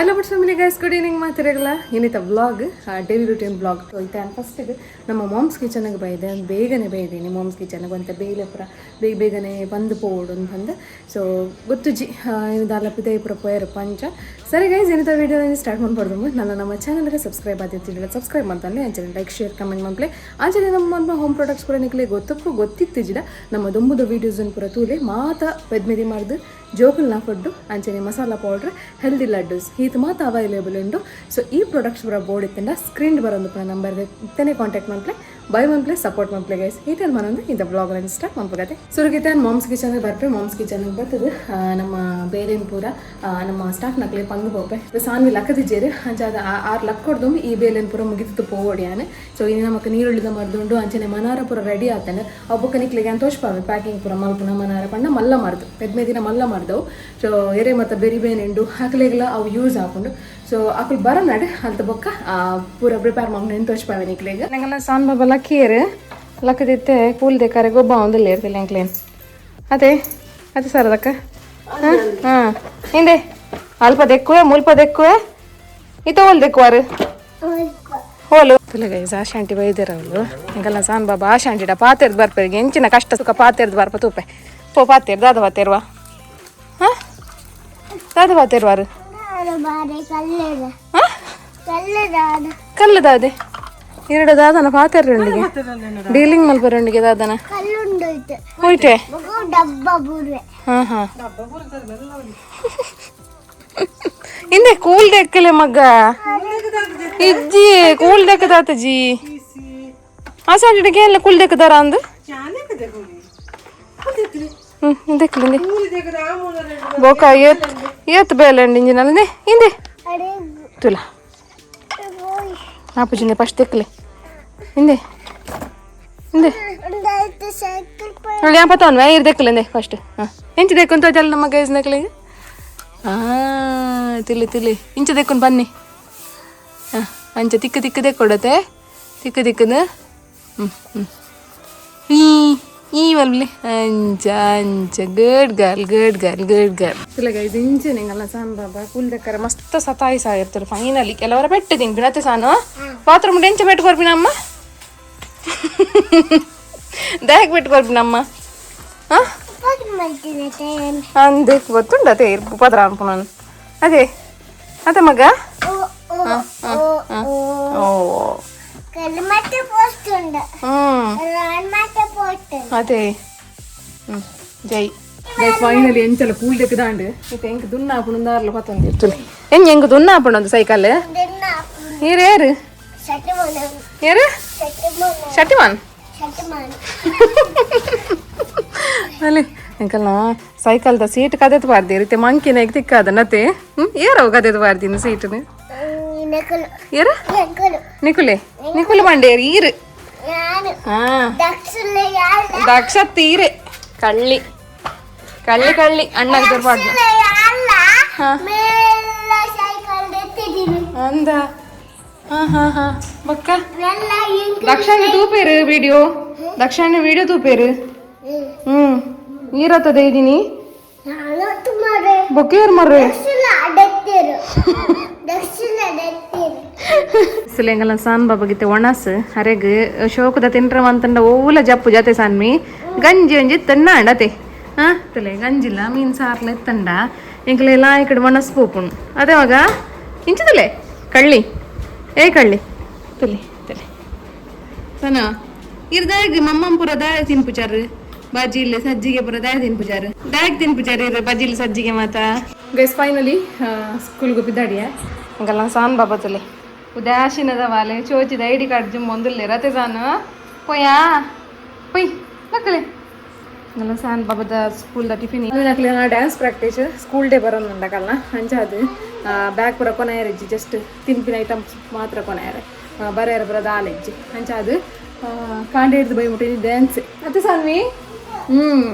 Hello but family guys, good evening ಮಾತಿರಗಲ್ಲ. ಏನಿತ್ತ vlog, daily routine vlog. ಇತ್ತೆ ನಾನು ಫಸ್ಟಿಗೆ ನಮ್ಮ ಮಾಮ್ಸ್ ಕಿಚನ್ಗೆ ಬೈದೆ, ಬೇಗನೆ ಬೈದೀನಿ ಮಾಮ್ಸ್ ಕಿಚನ್ಗೆ ಅಂತ. ಬೇಲೆ ಪುರ ಬೇಗ ಬೇಗನೆ ಬಂದು ಪೋಡು ಅಂತಂದು. ಸೊ ಗೊತ್ತುಜಿ ಏನು ದಾಲ ಪಿದೈ ಪುರ ಪೋಯರ್ ಪಂಚ. ಸರಿ ಗೈಸ್, ಏನಿತ ವೀಡಿಯೋ ಸ್ಟಾರ್ಟ್ ಮಾಡ್ಬಾರ್ದು. ನನ್ನ ನಮ್ಮ ಚಾನಲ್ಗೆ ಸಬ್ಸ್ಕ್ರೈಬ್ ಆದಿತ್ತಿಲ್ಲ, ಸಬ್ಸ್ಕ್ರೈಬ್ ಮಾಡ್ತಾನೆ. ಅಂಚನೆ ಲೈಕ್, ಶೇರ್, ಕಮೆಂಟ್ ಮಾಡ್ಲೆ. ಅಂಚನೆ ನಮ್ಮ ಹೋಮ್ ಪ್ರಾಡಕ್ಟ್ಸ್ ಪೂರ ನಿಕ್ಲೆ ಗೊತ್ತಪ್ಪು ಗೊತ್ತಿತ್ತಿಜಿಡ, ನಮ್ಮ ದೊಂಬುದ ವೀಡಿಯೋಸ್ ಪೂರ ತೂಲೆ. ಮಾತ ಪೆದ್ಮೆದಿ ಮರ್ದು, ಜೋಕುಲ್ನ ಫುಡ್ಡು, ಅಂಚನೆ ಮಸಾಲ ಪೌಡ್ರ್, ಹೆಲ್ದಿ ಲಡ್ಡೂಸ್ ಈತ ಮಾತ ಅವೈಲೇಬಲ್ ಉಂಡು. ಸೊ ಈ ಪ್ರಾಡಕ್ಟ್ಸ್ ಪೂರ ಬೋರ್ಡ್ ಇತ್ತಿಂದ ಸ್ಕ್ರೀನ್ ಬರೋದು ನಂಬರ್ ಇತ್ತನೆ ಕಾಂಟ್ಯಾಕ್ಟ್ ಮನ್ಪ್ಲೆ, ಬೈ ಮನ್ಪ್ಲೆ, ಸಪೋರ್ಟ್ ಮನ್ಪ್ಲೆ ಗೈಸ್. ಈತನ ಮನೊಂದು ಇಂಥ ಬ್ಲಾಗ್ ಸ್ಟಾರ್ಟ್ ಮನ್ಪಗತ್ತೆ. ಸುರುಗಿತ ಮಾಮ್ಸ್ ಕಿಚನ್ಗೆ ಬರ್ಪೆ. ಮಾಮ್ಸ್ ಕಿಚನ್ಗೆ ಬರ್ತದೆ ನಮ್ಮ ಬೇರೆನ್ ಪೂರ ನಮ್ಮ ಸ್ಟಾಫ್ ನಕ್ಲೆ ಪಂಗ್ ಪೋಪೆ. ಸಾನ್ವಿ ಲಕ್ಕದಿಜ್ಜೇರು. ಅಂಚಾದ ಆರು ಲಕ್ಕ ಕೊಡ್ದು ಈ ಬೇಲೆನ್ ಪೂರ ಮುಗಿತು ಪೋವಡಿಯಾನೆ. ಸೊ ಇನ್ನು ನಮಕ್ ನೀರುಳ್ಳಿದ ಮರ್ದುಂಡು, ಅಂಚನೆ ಮನಾರ ಪೂರ ರೆಡಿ ಆತನೆ. ಅವು ನಿಕ್ಲೆಗೆ ಅಂತ ತೋಷ್ಪಾವೆ ಪ್ಯಾಕಿಂಗ್ ಪೂರ ಮಲ್ಪುನ. ಮನಾರ ಪಂಡ ಮಲ್ಲ ಮರ್ದು, ಪೆದ್ಮೆ ದಿನ ಮಲ್ಲ ಮರ್ದವು. ಸೊ ಎರೆ ಮತ್ತು ಬೆರಿ ಬೇನೆಂಡು ಹಾಕ್ಲೆಗ್ಲ ಅವು ಯೂಸ್ ಹಾಕೊಂಡು. ಸೊ ಅಕುಲ್ ಬರ ನಡೆ ಅಂತ ಬೊಕ್ಕ ಪೂರ ಪ್ರಿಪೇರ್ ಮಾಡಿ ತೋಚ್ಪಾವೆ ನಿಕ್ಲೆಗ್. ನಂಗಲ್ಲ ಸಾನ್ ಬಾಬಾ ಲಕ್ಕಿಯರು ಲಕ್ಕದಿತ್ತೆ ಕೂಲ್ ದೇಕಾರೆ ಗೊಬ್ಬ ಒಂದಿಲ್ಲ ಇರ್ತಿಲ್ಲ ಎಂಕ್ಲೇನ್. ಅದೇ ಅದೇ ಸರ್, ಅದಕ್ಕ ಹಾಂ ಹಾಂ ಹಿಂದೆ ಅಲ್ಪ ದೆಕ್ಕುವೆ, ಮುಲ್ಪ ದೆಕ್ಕುವೆ, ಇತ್ತ ಹೋಲ್ ದೆಕ್ಕುವಾರು ಹೋಲು. ಗೈಸ್, ಆ ಶಾಂಟಿ ಬೈದೇರ ಅವಳು. ಎಂಕಲ್ಲ ಸಾನ್ ಬಾಬಾ ಆ ಶಾಂಟಿಡ ಪಾತೆರ್ದು ಬರ್ಪೇರಿಗೆ ಎಂಚಿನ ಕಷ್ಟ ಸುಖ ಪಾತೆರ್ದು ಬರ್ಪ ತೂಪೆ. ಪೋ, ಪಾತೆರ್ದು ದಾದ ಪಾತೆರ್ವಾ? ಹಾಂ, ದಾದ ಪಾತೆರ್ವಾರು? ಹಾಂ, ಕಲ್ಲದಾದೆ ಎರಡು ದಾದನ ಪಾತೆರ್ರಂಡಿಗೆ ಡೀಲಿಂಗ್ ಮಲ್ಪರಂಡಿಗೆ ದಾದನ ಹೋಯ್ತೆ. ಹಾಂ ಹಾಂ, ಹಿಂದೆ ಕೂಲ್ ದೆಕ್ಕಲೆ ಮಗ್ಗ ಇಜ್ಜಿ, ಕೂಲ್ ದೆಕ್ಕದಾತಜಿ. ಆ ಸಾಟಿಗೆ ಎಲ್ಲ ಕೂಲ್ ದೆಕ್ಕದಾರ ಅಂದು. ಹ್ಞೂ, ದೆಕ್ಕಲಿ ಬೋಕ ಏತ್ ಏತ್ ಬೇಲೆ ಇಂಜಿನಲ್ಲಿ ಹಿಂದೆ ತುಲ ಆಪುಜಿಂದೆ. ಫಸ್ಟ್ ದೆಕ್ಕಲೆ, ಹಿಂದೆ ಹಿಂದೆ ಯಾನ್ ಪತ್ತವನ್ವೆ ಇರ್ ದೆಕ್ಕಲೆ ಫಸ್ಟ್. ಹಾಂ, ಎಂಚ ದೆಕ್ಕುಂತ ತೋಜಲ್ಲ ನಮ್ಮ ಗೈಸ್ ನಕ್ಲಿಗೆ. ಹಾಂ, ತಿಳಿ ತಿಳಿ ಇಂಚ ದೆಕ್ಕುನ್ ಬನ್ನಿ. ಹಾಂ, ಅಂಚ ತಿಕ್ಕ ತಿಕ್ಕ ದೆಕ್ಕೊಡತೆ, ತಿಕ್ಕ ತಿಕ್ಕದ. ಹ್ಞೂ ಹ್ಞೂ ಈ ಈ ಮಲ್ಲಿ ಅಂಚ ಅಂಚ. Good girl, good girl, good girl. ಇಲ್ಲ ಗೈಸ್, ಇಂಚೆ ನಿಂಗಲ್ಲ ಸಾನ್ ಬಾಬಾ ಕೂಲ್ ದಕ್ಕರೆ ಮಸ್ತ್ ಸತಾಯಿಸ ಇರ್ತಾರೆ. ಫೈನಲಿ ಕೆಲವರ ಪೆಟ್ಟು ತಿನ್ಪಿನತ್ತೆ. ಸಾನು ಬಾತ್ರೂಮ್ ಎಂಚ ಪೆಟ್ಟು ಕೊರ್ಪಿನಮ್ಮ? ದಾಯಕ್ ಪೆಟ್ಟು ಕೊರ್ಪಿನಮ್ಮ? ಹಾಂ, ಅಂದೆ ಗೊತ್ತುಂಡತೆ ಉಪದ್ರ ಅನ್ಪುನನ್. ಅದೇ ಅದೇ ಮಗ. ಓ, ಹ್ಮ್, ಅದೇ. ಹ್ಮ್, ಜೈ ಗೈಸ್, ಫೈನಲಿ ಎಂಚಲ ಕೂಲ್ ದೆಕ್ಕದಾಂಡ್. ಇತ್ತೆ ಎಂಕ್ ದುನ್ನ ಆಪುಂಡು ಪತ್ತೊಂದು ಇರ್ತದೆ. ಎಂಜ ಎಂಕ್ ದುನ್ನ ಆಪುಂಡು ಸೈಕಲ್. ಏರು ಏರು ಏರು ಶಟಿಮಾನ್ ಅಲ್ಲಿ ಎಂಕಲ್ನ ಸೈಕಲ್ದ ಸೀಟ್ ಕದೆತ್ ಪಾರ್ದಿ ಇತ್ತೆ. ಮಂಕಿನ ಈಗ ತಿಕ್ಕಾದ ನತೆ. ಹ್ಮ್, ಏರವು ಕದೆತ್ ಪಾರ್ದಿನ ಸೀಟುನು? ಏರ ನಿಕುಲೆ, ನಿಕುಲು ಮಂಡೇರಿ ಈರು. ಹಾ, ದಕ್ಷ ತೀರೆ ಕಳ್ಳಿ ಕಳ್ಳಿ ಕಳ್ಳಿ ಅಣ್ಣಗೆ ತೋರ್ಪಾಡ್ನ. ಅಂದ. ಹಾ ಹಾ ಹಾ, ಬಕ್ಕ ದಕ್ಷಾಣ ತೂಪೇರು ವಿಡಿಯೋ, ದಕ್ಷಾಣ ವಿಡಿಯೋ ತೂಪೇರು. ಹ್ಮ್, ನೀರತ್ತದ ಇದೀನಿ ಬೊಕ್ಕೇರ್ ಮರ್ರೆ. ಸಿಲೆಂಗಲ ಸಾನ್ ಬಾಬಗಿತ್ತೆ ಒಣಸ್ ಅರೆಗ್ ಶೋಕದ ತಿನ್ರ ಅಂತಂಡ ಓಲ ಜಪ್ಪು ಜತೆ ಸಾನ್ಮಿ ಗಂಜಿ ಒಂಜಿ ತನ್ನ ಅಂಡತೆ. ಹಾ, ತಲೆ ಗಂಜಿಲ್ಲ ಮೀನ್ ಸಾರ್ಲ ಎತ್ತಂಡ ಎಂಕಲೆಲ್ಲ ಈ ಕಡೆ ಒಣಸ್ ಪೋಪುಂಡು. ಅದೇ ಮಗ ಇಂಚದಲೆ ಕಳ್ಳಿ. ಏ ಕಳ್ಳಿ, ತಲೆ ತಲೆ ಸನ ಇರ್ದಾಗ ಮಮ್ಮಂ ಪುರ ದಾಯ ತಿನ್ಪುಚಾರು. ಬಜ್ಜಿ ಇಲ್ಲ ಸಜ್ಜಿಗೆ ಪುರ ದಾಯ ತಿನ್ಪುಚಾರು, ದಾಯಕ್ ತಿನ್ಪುಚಾರು ಇರ ಬಜ್ಜಿ ಇಲ್ಲ ಸಜ್ಜಿಗೆ ಮಾತ. ಗೈಸ್, ಫೈನಲಿ ಸ್ಕೂಲ್ಗೆ ಬಿದ್ದಾಡಿಯ. ಎಂಕಲ್ಲ ಸಾನ್ ಬಾಬಾ ತಲೆ ಉದಾಸೀನದ ವಾಲೆ ಚೋಚಿದ ಐಡಿ ಕಾರ್ಡ್ ಜುಮ್ ಒಂದುಲ್ಲೆ ರತೆ. ಸಾನು ಪೋಯಾ ಪೊಯ್ ಮಕ್ಕಳೇ. ಎಲ್ಲ ಸಾನ್ ಬಾಬದ ಸ್ಕೂಲ್ದ tiffin. Dance practice, school day ಬರೋನುಂಡಕಲ್ಲ. ಅಂಚಾದು ಬ್ಯಾಗ್ ಪೂರ ಕೊನೆಯರಿಜ್ಜಿ, ಜಸ್ಟ್ ತಿನ್ಪಿನ ಐಟಮ್ಸ್ ಮಾತ್ರ ಕೊನೆಯರೆ. ಬರೆಯರ ಪೂರ ದಾಲೆಜ್ಜಿ. ಅಂಚಾದು ಕಾಂಡೆ ಹಿಡ್ದು ಬೈ ಮುಟ್ಟಿ ಡ್ಯಾನ್ಸ್ ಅತ್ತೆ ಸಾನ್ವಿ. ಹ್ಞೂ,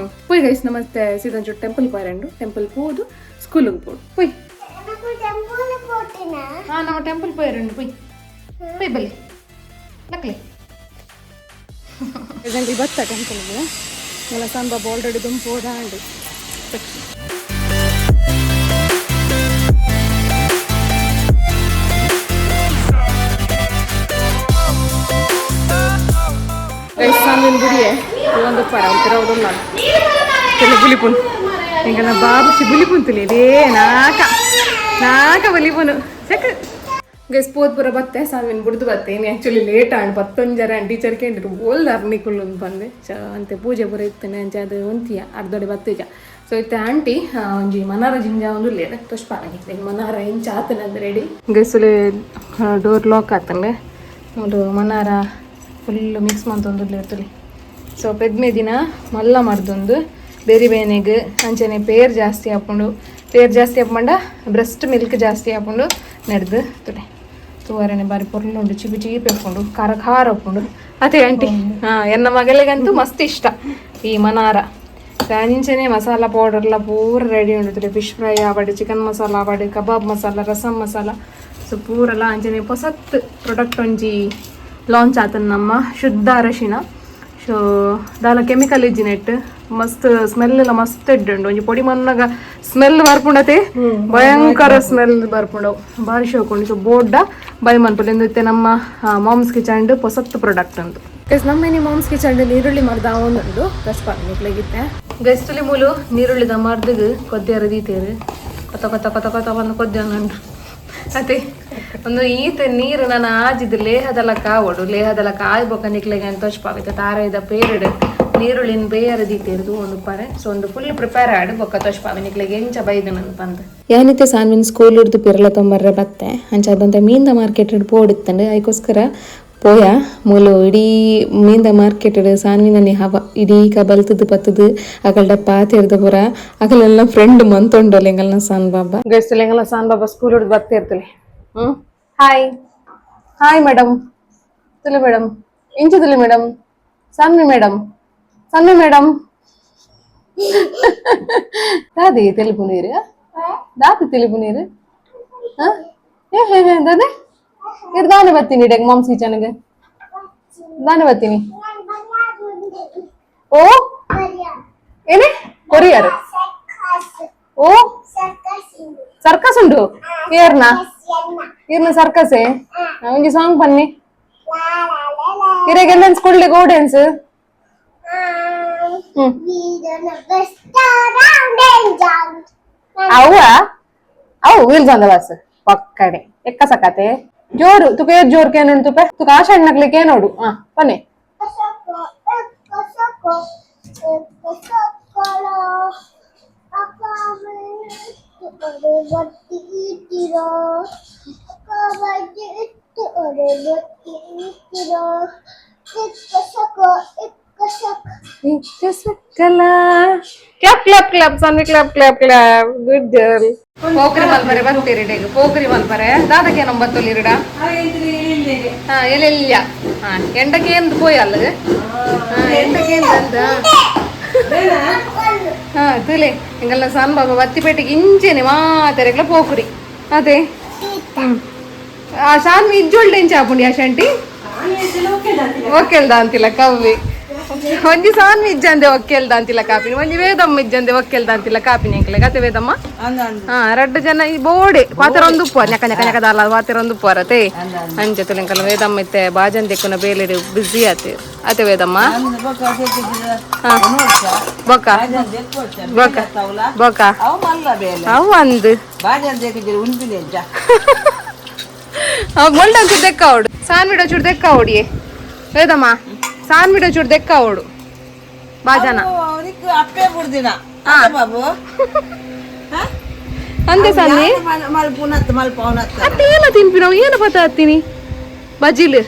ಪೋಯ್ ಗೈಸ್. ನಮಸ್ತೆ, ಸೀದಂಚೂರು ಟೆಂಪಲ್ ಪೋಯರಂಡು. ಟೆಂಪಲ್ ಪೋದು ಸ್ಕೂಲಿಗೆ ಪೋಡು. ಪೋಯ್. ಹಾಂ, ನಮ್ಮ ಟೆಂಪಲ್ ಪೋಯರಂಡು. ಪೋಯ್ ಪೋಯ್, ಬಲ್ಲಿ ಲಕ್ಲಿ ಪ್ರೆಸೆಂಟ್ ಬತ್ತ ಟೆಂಪಲ್ಗೆ. ಎಲ್ಲ ಸಾನ್ ಬಾಬಾ ಆಲ್ರೆಡಿ ದುಂಪು ಹೋದಾಂಡು. ಬುಡಿಯೆ ಒಂದು ಪರ ತಿರವುದಿಲ್ಲ ಕೆಲ ಬುಲಿಪುನ್ ಎಂಗಲ್ಲ ಬಾಬುಸಿ ಬುಲಿಪುಂತುಲಿ ಅದೇ ನಾಕ ನಾಕ ಬುಲಿಪುನು ಸೆಕ್ ಗೈಸ್ ಪೋತ್ ಪೂರ ಬತ್ತೆ ಸಾಮಿನ್ ಬುಡ್ದು ಬತ್ತೆ. ಇನ್ನು ಆ್ಯಕ್ಚುಲಿ ಲೇಟ್ ಆಂಡ್ ಪತ್ತೊಂಜರ ಟೀಚರ್ ಕೇಂದ್ರ ಓಲ್ದ ಅರ್ನಿಕುಲ್ಲು ಬಂದೆ. ಚ ಅಂತೆ ಪೂಜೆ ಪೂರ ಇತ್ತನೆ ಅಂಚೆ ಅದು ಉಂತಿಯ ಅರ್ಧೊಡೆ ಬತ್ತೇಜ. ಸೊ ಇತ್ತೆ ಆಂಟಿ ಒಂಜಿ ಮನಾರ ಜಿಂಜ ಒಂದು ಲೇರ್ ತುಷ್ಪಾರ ಮನಾರ ಇಂಚ ಆತನ ರೆಡಿ. ಗೈಸುಲೆ ಡೋರ್ ಲಾಕ್ ಆತಂಡೆ ಒಂದು ಮನಾರ ಫುಲ್ ಮಿಕ್ಸ್ ಮಂತೊಂದು ಇರ್ತದೆ. ಸೊ ಪೆದ್ಮೆ ದಿನ ಮಲ್ಲ ಮರ್ದೊಂದು ಬೇರೆ ಬೇನೆಗ್ ಅಂಚನೆ ಪೇರ್ ಜಾಸ್ತಿ ಆಪುಂಡು. ಪೇರ್ ಜಾಸ್ತಿ ಆಪುಂಡ ಬ್ರೆಸ್ಟ್ ಮಿಲ್ಕ್ ಜಾಸ್ತಿ ಆಪುಂಡು ನೆಡ್ದು ತುಲೆ ತೂವರೆನೆ ಬಾರಿ ಪೊರ್ಲುಂಡು ಚಿಪಿ ಚೀಪಿ ಉಪ್ಪುಂಡು ಖಾರ ಖಾರ ಉಪ್ಪುಂಡು ಅದೇ ಆಂಟಿ. ಹಾಂ, ಎನ್ನ ಮಗಲಿಗಂತೂ ಮಸ್ತ್ ಇಷ್ಟ ಈ ಮನಾರ. ಅಂಚನೆ ಮಸಾಲ ಪೌಡರ್ಲ ಪೂರ ರೆಡಿ ಉಂಡು. ಫಿಶ್ ಫ್ರೈ ಆವಡ್, ಚಿಕನ್ ಮಸಾಲ ಆವಡ್, ಕಬಾಬ್ ಮಸಾಲ, ರಸಂ ಮಸಾಲ, ಸೊ ಪೂರಲ. ಅಂಚನೆ ಪೊಸತ್ ಪ್ರಾಡಕ್ಟ್ ಒಂಜಿ ಲಾಂಚ್ ಆತನ ನಮ್ಮ ಶುದ್ಧ ಅರಶಿನ. ಸೊ ದಾಲ ಕೆಮಿಕಲ್ ಇಜ್ಜಿನೆಟ್ ಮಸ್ತ್ ಸ್ಮೆಲ್ ಎಲ್ಲ ಮಸ್ತ್ ಎಡ್ಡುಂಡು. ಒಂಜಿ ಪೊಡಿ ಮನ್ನಾಗ ಸ್ಮೆಲ್ ಬರ್ಪುಂಡತೆ, ಭಯಂಕರ ಸ್ಮೆಲ್ ಬರ್ಪುಂಡು, ಬಾರಿ ಶೋಕುಂಡು. ಸೊ ಬೋರ್ಡ ಬೈ ಮನ್ಪುಲೆ ಇತ್ತೆ ನಮ್ಮ ಮಾಮ್ಸ್ ಕಿಚನ್ ಪೊಸತ್ ಪ್ರಾಡಕ್ಟ್ ಅಂತು. ಗೈಸ್, ನಮ್ಮ ಮಾಮ್ಸ್ ಕಿಚನ್ ನೀರುಳ್ಳಿ ಮರ್ದ ಉಂಡು ಕಷ್ಟ ನಿಕ್ಲೆಗಿತ್ತೆ. ಗೈಸ್ತುಲಿ ಮೂಲು ನೀರುಳ್ಳಿದ ಮರ್ದಿಗ್ ಕೊದ್ದಿಯರ ದೀತೇರು ಕೊತ ಕೊತ ಕೊತ ಕೊತ ಬಂದು ಕೊದ್ದೆ ಉಂಟು ಅದೇ ಒಂದು ಈತ ನೀರು. ನಾನು ಆಜಿದ್ ಲೇಹದಲ್ಲ ಕಾವಡು ಲೇಹದಲ್ಲ ಕಾಯ್ ಬೊಕ್ಕ ನಿಕ್ಲೆಗೆ ಅಂತ ತೋಚ್ಪಾವಿತ ತಾರಾಯಿದ ಪೇರಡು ನೀರುಳ್ಳಿನ ಬೇಯರ ದೀತೇರ್ದು ಒಂದು ಪಾರೆ. ಸೊ ಒಂದು ಫುಲ್ ಪ್ರಿಪೇರ್ ಆಡು ಬೊಕ್ಕ ತೋಚ್ಪಾವೆ ನಿಕ್ಲೆಗೆ ಎಂಚ ಬೈದು ನನ್ನ ಪಂದ್. ಯಾನಿತ್ತೆ ಸಾನ್ವಿನ್ ಸ್ಕೂಲ್ ಹಿಡ್ದು ಪಿರಲ ತೊಂಬರ್ರೆ ಬತ್ತೆ. ಅಂಚ ಅದಂತ ಮೀನ್ದ ಮಾರ್ಕೆಟ್ ಪೋಡಿತ್ತಂಡು ಅದಕ್ಕೋಸ್ಕರ ಪೋಯ. ಮೂಲು ಇಡೀ ಮೀನ್ದ ಮಾರ್ಕೆಟ್ ಸಾನ್ವಿನನಿ ಹವ ಇಡೀ ಕಬಲ್ತದು ಪತ್ತದು ಅಗಲ್ಡ ಪಾತೆರ್ದ ಪುರ ಅಗಲೆಲ್ಲ ಫ್ರೆಂಡ್ ಮಂತೊಂಡಲ್ಲ ಎಂಗಲ್ನ ಸಾನ್ ಬಾಬಾ. ಗೈಸ್ತಲ್ಲ ಎಂಗಲ ಸಾನ್ ಬಾಬಾ ಸ್ಕೂಲ್ ಹಿಡ್ದು ಬತ್ತೆ ಇರ್ತಲೆ. ಹ್ಮ್ hi hi madam ತುಲಿ madam ಇಂಚ ತುಲಿ madam Saanvi madam Saanvi madam ದಾದಿ తెలుపు ನೀರು ದಾತಿ తెలుపు ನೀರು. ಏ ಹೇ ಹೇ ದಾದೆ ಇರ್ ದಾನೆ ಬರ್ತೀನಿ ಇಡಕ್ ಮಾಮ್ಸ್ ಕಿಚನ್ಗೆ ದಾನೆ ಬರ್ತೀನಿ. ಓ ಏನೇ ಕೊರಿಯರ್ ಓ ಸರ್ಕಸ್ ಉಂಟು ಏರ್ನ ಇರ್ನ ಸರ್ಕಸೇ ಒಂಜಿ ಸಾಂಗ್ ಬನ್ನಿ ಇರೆಗೆ ಡ್ಯಾನ್ಸ್ ಕೊಡ್ಲಿ ಗೋ ಡ್ಯಾನ್ಸ್. ಹ್ಮ್ ಅವ ಅವು wheels on the bus ಪಕ್ಕಡೆ ಎಕ್ಕ ಸಕತೆ ಜೋರು ತುಕ ಏರ್ ಜೋರು ಕೇನುಂಡು ತುಪೆ ತುಕ ಆಷಾಢ ನಗ್ಲಿಕ್ಕೆ ನೋಡು. ಹಾ ಬನ್ನಿ. Clap clap clap Sanvi, clap clap clap, good girl. ಪೋಖ್ರಿ ಮಲ್ಪರೆ ಬರ್ತೀರಿ ಡೇಗ್ ಪೋಖ್ರಿ ಮಲ್ಪರೆ ದಾದಕ್ಕೆ ನಂಬತ್ತೊಲಿರಿಡ. ಹಾ ಎಲ್ಲೆಲ್ಲ ಹಾ ಎಂಡಕ್ಕೆ ಎಂದು ಪೋಯ್ ಅಲ್ಲ ಎಂಡಕ್ಕೆ ಅಂದ. ಹಾ ತುಲೆ ಎಂಗಲ್ಲ ಸನ್ ಬಾಬಾ ಬತ್ತಿಪೇಟೆಗೆ ಇಂಚೆನೆ ಮಾತೆರೆಗ್ಲ ಪೋಕುರಿ ಅದೇ. ಆ ಶಾನ್ವಿ ಇಜ್ಜೋಲ್ಡೆ ಇಂಚ ಆಪುಂಡಿ ಆ ಶಂಟಿ ಒಕ್ಕೆಲ್ದ ಅಂತಿಲ್ಲ ಕವ್ವಿ. ಒಂಜಿ ಸಾನ್ವಿ ಇಜ್ಜಂದೆ ಒಕ್ಕೆಲ್ದ ಅಂತಿಲ್ಲ ಕಾಪಿನಿ, ಒಂಜಿ ವೇದಮ್ಮ ಇಜ್ಜಂದೆ ಒಕ್ಕೆಲ್ದ ಅಂತಿಲ್ಲ ಕಾಪಿನಿ ಅಂಕಲೆ ಕತೆ ವೇದಮ್ಮ. ಹಾ ರಡ್ಡು ಜನ ಈ ಬೋಡೆ ಪಾತ್ರ ಒಂದು ಉಪ್ಪು ನೆಕ ನೆಕ ನೆಕ ದಾಲ ಪಾತ್ರ ಒಂದು ಉಪ್ಪು ಅರತೆ ಅಂಚೆ ತುಲಿಂಕಲ ವೇದಮ್ಮ ಇತ್ತೆ ಬಾಜನ್ ದಿಕ್ಕುನ ಬೇಲೆಡು ಬಿಸಿ ಆತೆ ಅತೆ ವೇದಮ್ಮ. ಬೊಕ್ಕ ಬೊಕ್ಕ ಬೊಕ್ಕ ಅವು ಅಂದು ಮೊಲ್ಡಂಚು ದೆಕ್ಕ ಅವಡು ಸಾನ್ವಿಡ ಚೂರು ದೆಕ್ಕ ಅವಡಿಯೇ ವೇದಮ್ಮ ಸಾನ್ವಿಡ ಚೂರು ದೆಕ್ಕ ಅವಡು ಬಾಜನ ಅಪ್ಪೆ ಬುಡ್ದಿನ ಬಾಬು. ಅಂದೆ ಸಾನ್ವಿ ಮಲ್ಪುನತ್ ಮಲ್ಪವನತ್. ಅತ್ತೆ ಏನ ತಿನ್ಪಿ ನಾವು ಏನ ಪತ್ತ ಹತ್ತೀನಿ ಬಜಿಲ್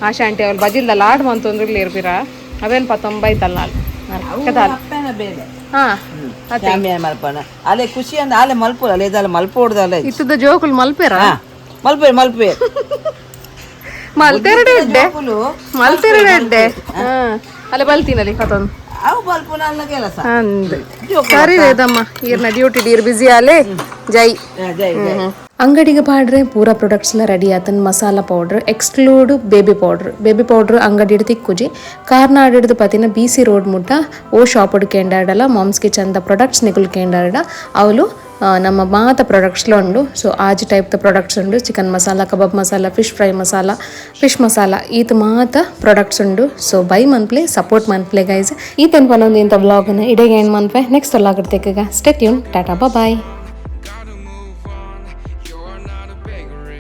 ಆಶಾ ಆಂಟಿ ಅವ್ರು ಬಜಿಲ್ದ ಲಾಡ್ ಮಂತಂದ್ರೆ ಇರ್ಬಿರ ಅವೇನ್ ಪತ್ತೊಂಬೈತಲ್ಲ ಅಪ್ಪೆನ ಬೇಲೆ. ಹಾ ಶಾಮಿಯಾನ ಮಲ್ಪನ ಅಲೆ ಖುಷಿ ಅಂದ ಅಲೆ ಮಲ್ಪುರ ಅಲೆ ಇದಲ್ಲ ಮಲ್ಪೋಡ್ದಲ್ಲ. ಇತ್ತದ ಜೋಕುಲ್ ಮಲ್ಪೇರ. ಮಲ್ಪೆ ಮಲ್ಪೆ. ಮಲ್ತೆರಡೆ ಇಡ್ಡೆ ಮಲ್ತೆರಡೆ ಇಡ್ಡೆ ಅಲ್ಲ ಬಲ್ತೀನಲ್ಲಿ ಕತೊಂದು. ಅವು ಮಲ್ಪುನ ಅಲ್ಲ ಕೆಲಸ. ಅಂದ್ ಸರಿ ವೇದಮ್ಮ ಈರ್ನ ಡ್ಯೂಟಿ ಡೀರ್ ಬಿಸಿ ಆಲೆ ಜೈ. ಜೈ ಜೈ. ಅಂಗಡಿಗೆ ಪಾಡ್ರೆ ಪೂರ ಪ್ರಾಡಕ್ಟ್ಸ್ಲ ready ಆತನ್. Masala powder exclude baby powder. Baby powder ಅಂಗಡಿ ತಿಕ್ಕುಜಿ. ಕಾರ್ನಾಡ್ ಹಿಡ್ದು ಪತಿನ B C road ಮುಟ್ಟ ಓ ಶಾಪ್ ಕೇಂಡಾಡಲ ಮಾಮ್ಸ್ ಕಿಚನ್ದ ಪ್ರಾಡಕ್ಟ್ಸ್ ನಿಗುಲ್ ಕೇಂಡಾಡ ಅವಳು. ನಮ್ಮ ಮಾತ ಪ್ರಾಡಕ್ಟ್ಸ್ಲ ಉಂಡು. ಸೊ ಆಜಿ ಟೈಪ್ ದ ಪ್ರಾಡಕ್ಟ್ಸ್ ಉಂಡು: chicken masala, kebab masala, fish fry masala, fish masala, ಈತ್ ಮಾತ ಪ್ರಾಡಕ್ಟ್ಸ್ ಉಂಡು. ಸೊ ಬೈ ಮನ್ಪ್ಲೆ, ಸಪೋರ್ಟ್ ಮನ್ಪ್ಲೆ ಗೈಸ್. ಈತನ್ ಪನೊಂದು ಇಂಥ ವ್ಲಾಗ್ನ ಇಡೆಗೆ ಏನು ಮನ್ಪೆ. ನೆಕ್ಸ್ಟ್ ವ್ಲಾಗ್ ತೆಕ್ಕಗ. Stay tune, tata, bye.